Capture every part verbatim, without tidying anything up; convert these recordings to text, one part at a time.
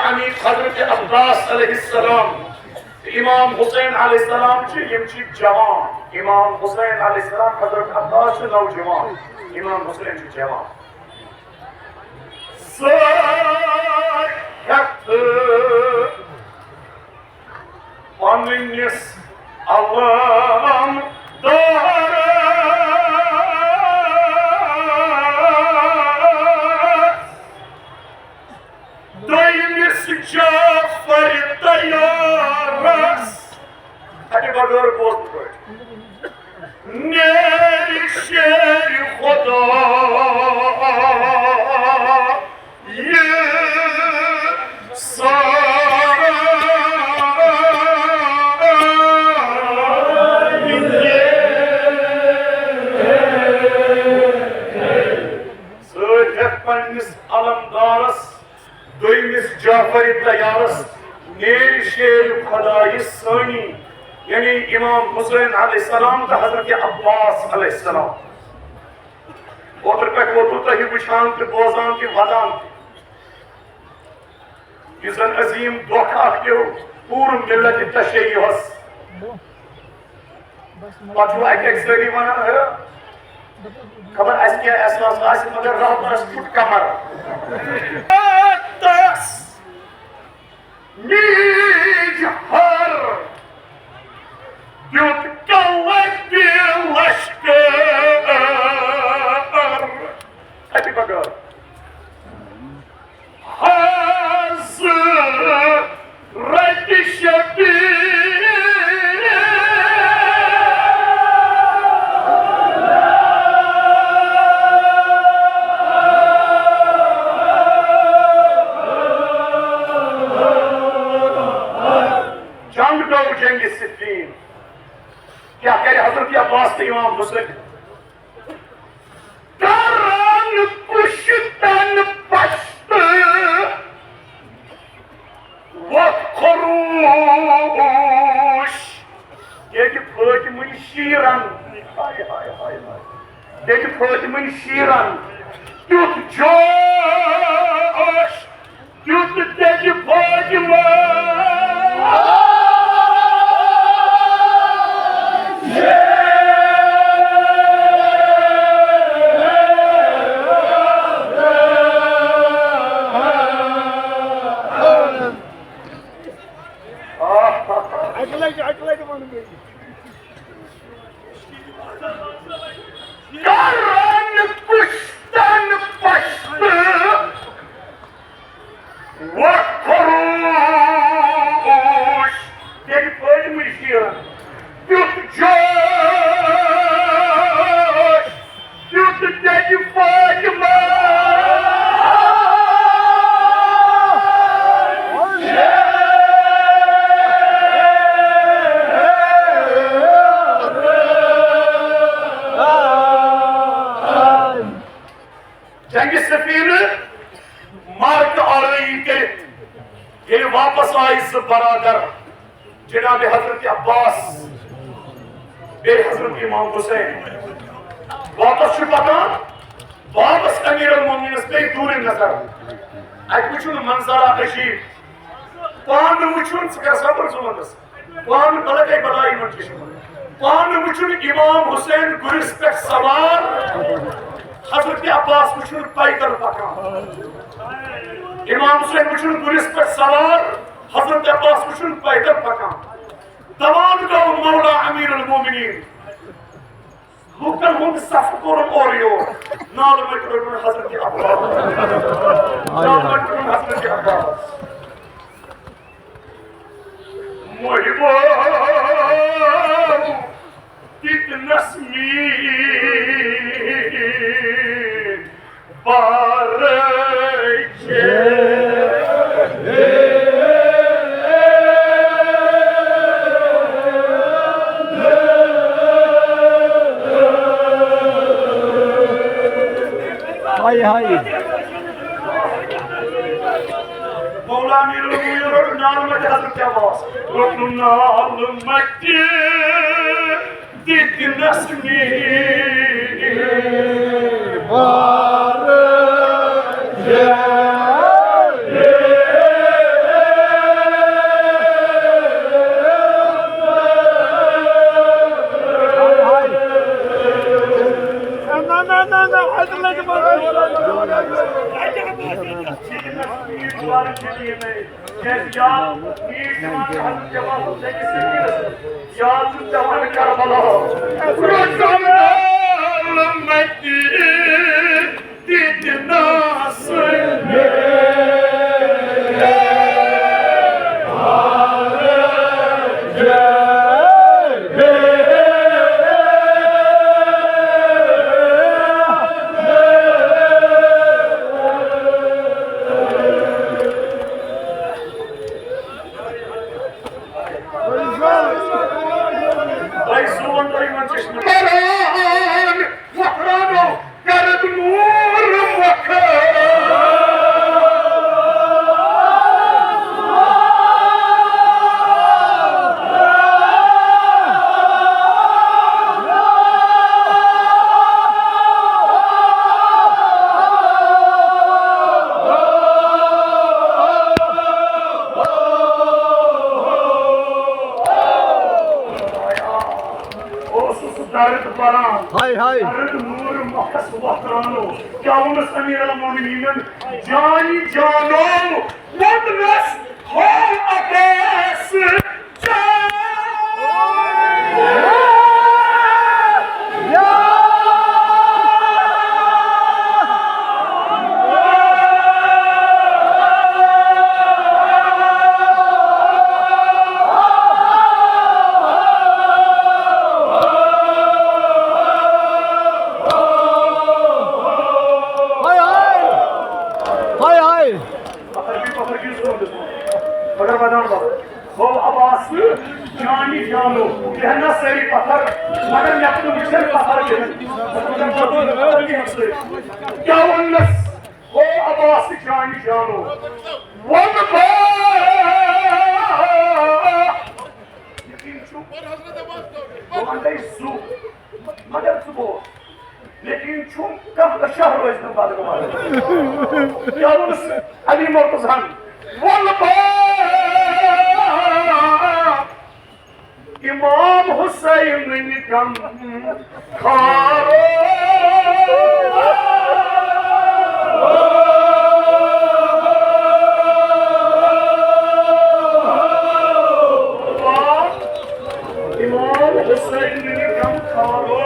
یعنی حضرت عباس علیہ السلام، امام حسین علیہ السلام چھِ، یِم چھِ جوان۔ امام حسین علیہ السلام، حضرت عباس چھِ نوجوان، امام حسین چھِ جوان۔ سۭتۍ ہٮ۪تھ پننِس علم دارس، دوٚیمِس جعفر طیارس۔ اَتہِ بغٲر بوزنہٕ پٲٹھۍ۔ نیرِ شیر خدا یہِ سارا۔ سۭتۍ ہٮ۪تھ پننِس علمدارس، دوٚیمِس جعفر طیارس، نیرِ شیر خدایہِ سٲنی، یعنی امام حسین علیہ السلام تہٕ حضرت عباس علیہ السلام۔ اوترٕ پٮ۪ٹھ ووتوٕ تۄہہِ وٕچھان تہٕ بوزان تہِ، ودان تہِ۔ یُس زن عظیٖم دۄکھ اکھ پیوٚو پوٗرٕ مِلت تشیعس۔ پتہٕ چھُو اکہِ اکہِ سٲری ونان، ہے، خبر اسہِ کیٛاہ احساس آسہِ، مگر رہبرس پھُٹ کمر۔ تس میٖج ہر دیُت کلہٕ تہِ لشکر۔ اَتہِ بغٲر۔ حضرت شبیر۔ جنگ گوٚو جنگِ صفین۔ کیٛاہ کرِ حضرت عباس تہٕ امام حسین؟ کران کُشتن پشتہٕ وۄتھ خروش۔ ییٚتہِ فٲطمٕنۍ شیٖرن، ہاے، ہاے، ہاے، ہاے۔ ییٚتہِ فٲطمٕنۍ شیٖرن تیُتھ جوش، تیُتھ تیٚلہِ فوجہِ منٛز۔ اَکہِ لَٹہِ، اَکہِ لَٹہِ وَنہٕ بہٕ۔ کرن کُشتن پشتہٕ وۄتھ خروش۔ تیٚلہِ فٲطمٕنۍ شیٖرن تیُتھ جوش، تیُتھ تیٚلہِ فٲطمہ۔ جنگِ صفین معرکہ آرٲیی کٔرِتھ ییٚلہِ واپس آیہِ زٕ برادر، جناب حضرت عباس بیٚیہِ حضرت امام حسین، واپس چھُ پکان، واپس امیر المومنینس پیٚیہِ دوٗرِ نظر۔ اتہِ وٕچھُن منظرہ عجیب، پانہٕ وٕچھُن، ژٕ کر صبر، ژٕ وَنس۔ پانہٕ بلکے بلائی منٛز چھِ یِوان۔ پانہٕ وٕچھُن امام حسین گُرِس پٮ۪ٹھ سوار، حضرت عباس وٕچھُن پیدل پکان۔ امام حسین وٕچھُن گُرِس پٮ۪ٹھ سوار، حضرت عباس وٕچھُن پیدل پکان۔ دوان گوٚو مولا امیر المومنین۔ لوٗکن ہُنٛد صف کوٚرُن اورٕ یور۔ نالہٕ مٔتۍ روٚٹُن حضرت عباس۔ نالہٕ مٔتۍ روٚٹُن حضرت عباس۔ محبو دِتنس میٖٹھ بارٕچ۔ ہاے ہاے۔ مولا امیر المومنین روٚٹ نالہٕ مٔتۍ حضرت عباس۔ روٚٹ نالہٕ مٔتۍ دِتنس میٖٹھ بارٕچ۔ یاد چھُ پٮ۪وان کربلا۔ تۄہہِ سون تۄہہِ یِمن چشمن۔ وۄتھراونو کرد نور مۄخر۔ اوسُس درد پران۔ ہاے ہاے۔ درد نور مۄخس وۄتھراونو۔ کیٛاہ ووٚنُس امیر المومنینن؟ جانی جانو ووٚنُس ہو عباس۔ ہاے ہاے۔ ہاے ہاے۔ مگر بدل بس۔ ہو عباس جانی جانو، کہنا سری پتھر، مگر مےٚ کُن وٕچھن پتھر کِہیٖنۍ۔ کیٛاہ ووٚننس؟ ہو عباس جانی جانو، ووٚن بہٕ، یقیٖن چھُ، بہٕ وَنہٕ تۄہہِ زُو، مگر زُو گوٚو۔ لیکن چھُم کانٛہہ نہٕ شاہ روزِ نہٕ بدگمان۔ کیٛاہ ووٚنُس علی مرتضیٰ ہن؟ ووٚن پاک امام حسین نِنہِ غم خارو۔ امام حسین نِنہِ غم خارو۔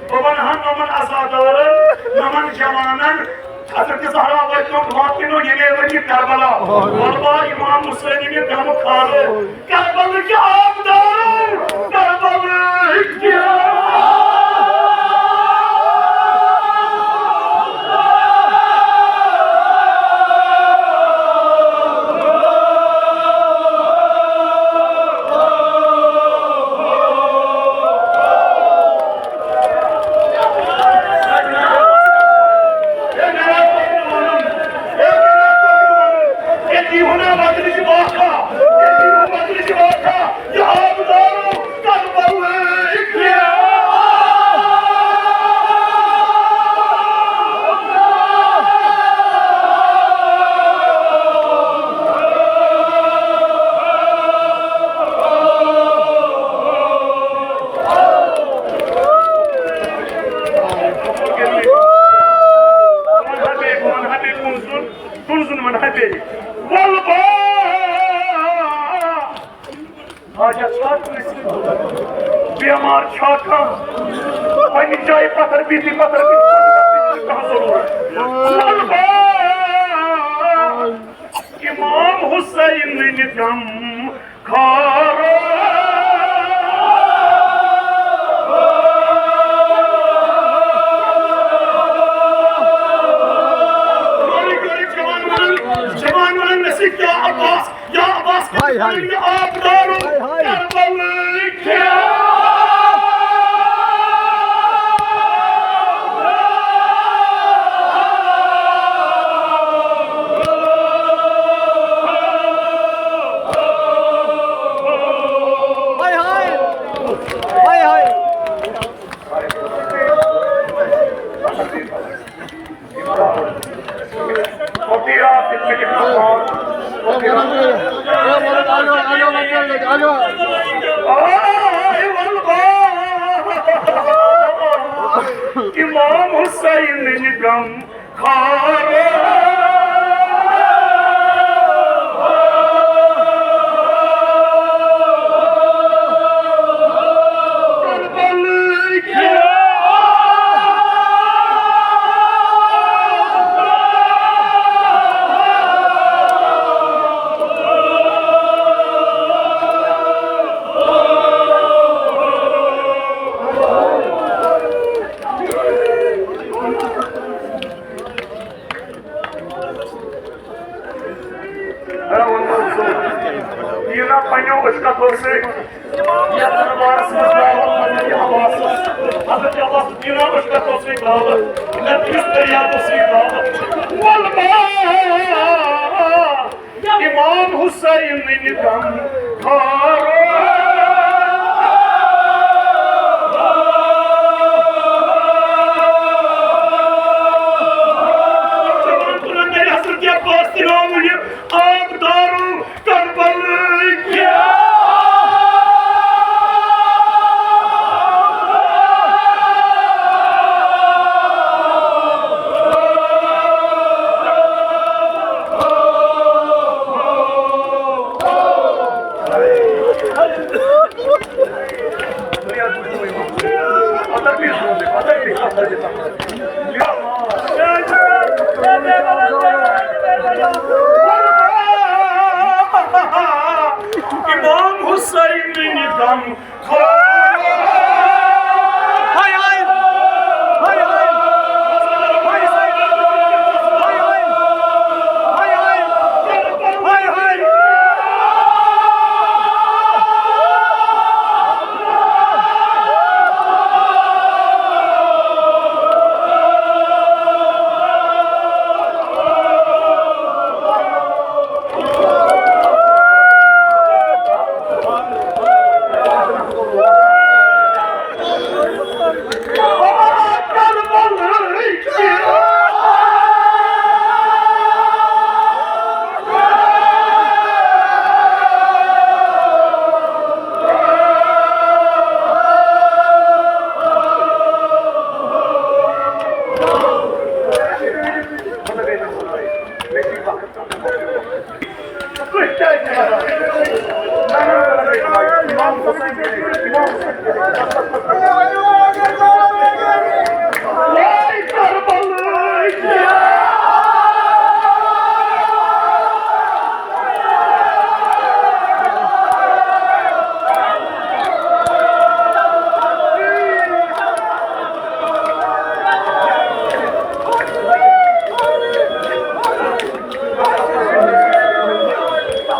بہٕ وَنہٕ ہا نوٚمَن عزادارَن، نوٚمَن جوانَن، حضرت زہرا وٲتۍ تِم واتنو ییٚلے وۄنۍ یہِ کربلا۔ وَلہٕ با امام حسین یہِ غم خارو۔ کربلٕکۍ آبدارو، کربلٕکۍ کُن زُن وَنہٕ ہا بیٚیہِ۔ وَلہٕ با! حاجت چھا کٲنٛسہِ؟ بیمار چھا کانٛہہ؟ پننہِ جایہِ پتھر بِہِتھ، پتھر بِہِتھ، کانٛہہ ضروٗرت؟ وَلہٕ با! امام حسین نِنہِ غم خارو۔ جوان ونان، جوان ونان، مےٚ سۭتۍ کیٛاہ عباس، یا عباس ہاے ہاے۔ کربلٕکۍ آبدارو، ہاے ہاے۔ کربلٕکۍ ہاے ہاے۔ ہاے ہاے۔ امام حسین نِنہِ غم خارو۔ رَوَن منظور۔ یہِ نہ پنٛنیو عشقو سۭتۍ، یَتھ دربارَس منٛز دعوت حضرت عباسَس، حضرت عباس، یہِ نہ عشقو سۭتۍ دعوت، نہ تٔمِس دٔریاوَس سۭتۍ دعوت۔ وَلما امام حسین ننہِ غم خارو۔ جوان تُلن تیٚلہِ حضرت عباس تہِ ناو یہِ آب دارو کربلٕکۍ۔ امام حسین ننہِ غم خارو۔ ہاے ہاے۔ ہاے ہاے۔ ہاے ہاے۔ ہاے ہاے۔ ہاے ہاے۔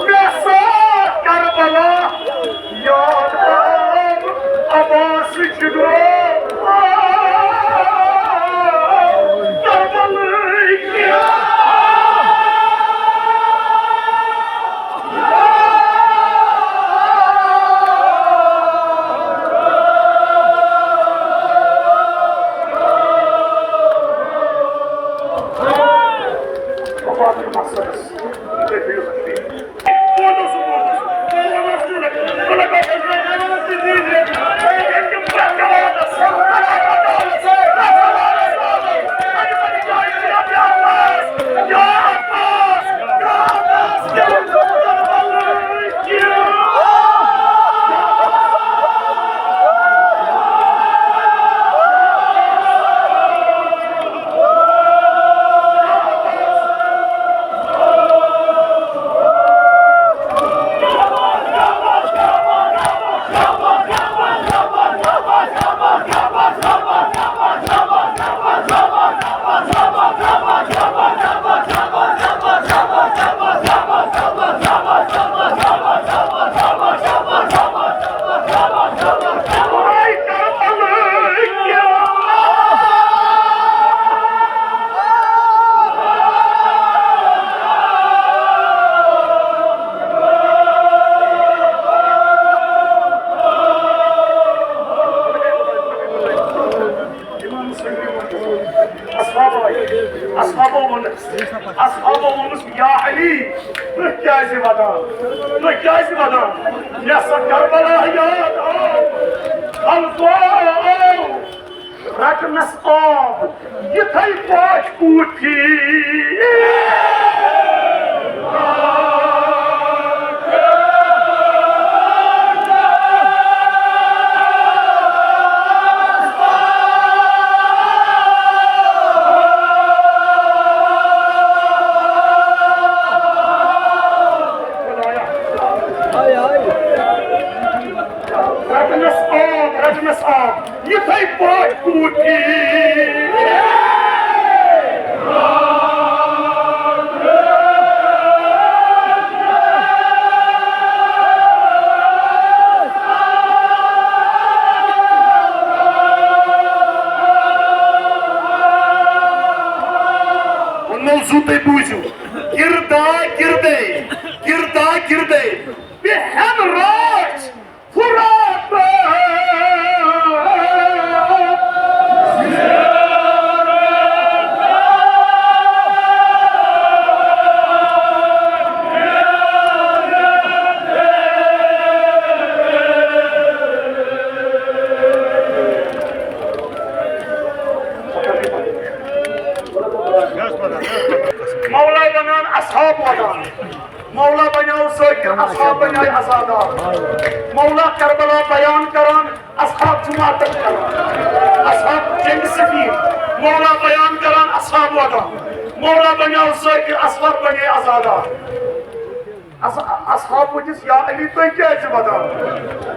مےٚ سا کربلا یاد آو عباسٕچ گوٚو کربلٕکۍ۔ اصحابو، اصحابو ووٚن، اصحابو ووٚنُس، یا علی، تُہۍ کیٛازِ ودان؟ تُہۍ کیٛازِ ودان؟ مےٚ سا کربلا یاد آو، الفاظ آو رٹنس آب، یِتھے پٲٹھۍ کوٗفی۔ رٹنس آب، رٹنس آب، یِتھے پٲٹھۍ کوٗفی۔ تُہۍ بوٗزِو، گِردا گِردے، گِردا گِردے، بیٚہن رٲچھ فرات۔ مولا بنان اصحاب واتان۔ مولا بنیو ذاکر، اصحاب بنیو عزادار۔ مولا کربلا بیان کران، اصحاب جماعت کران۔ اصحاب جنگ صفین۔ مولا بیان کران، اصحاب واتان۔ مولا بنیو ذاکر، اصحاب بنیو عزادار۔ اص-، اصحاب وٕچھِس، یا علی، تُہۍ کیٛازِ ودان؟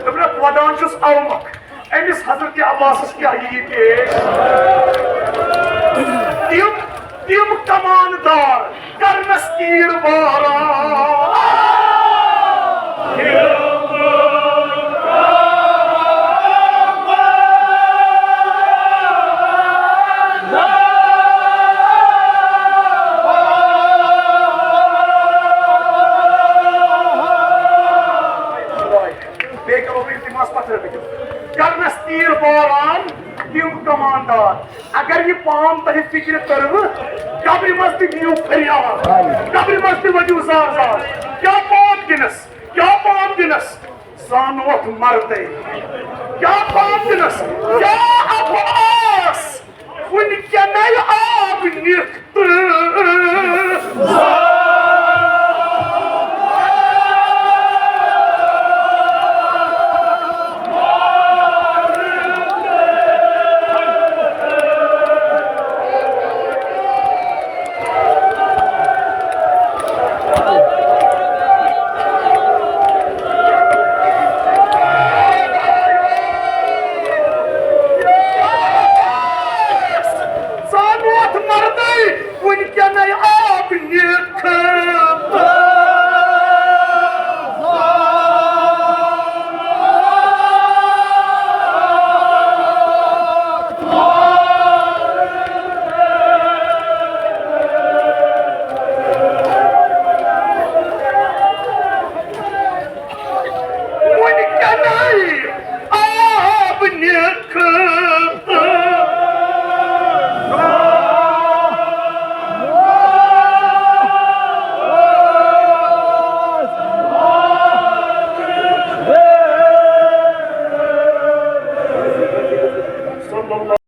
دوٚپنَکھ، ودان چھُس اَوٕ مۄکھ، أمِس حضرت عباسَس کیٛاہ یِیہِ پیش؟ تِم، تِم کماندار کرنس تیر باران۔ بیٚیہِ کرو بہٕ التماس پتھر بِہِتھ۔ کرنس تیر باران، تِم کماندار۔ اگر یہِ پام تۄہہِ فِکرِ تٔروٕ، قبرِ منٛز تہِ دِیِو فریاد، قبرِ منٛز تہِ ؤتھِو زار زار۔ کیٛاہ پام دِنس؟ کیٛاہ پام دِنس؟ زانوتھ مردے۔ کیٛاہ پام دِنس؟ کیٛاہ اَپھ آس؟ وُنکیٚنے آب نِتھ تہٕ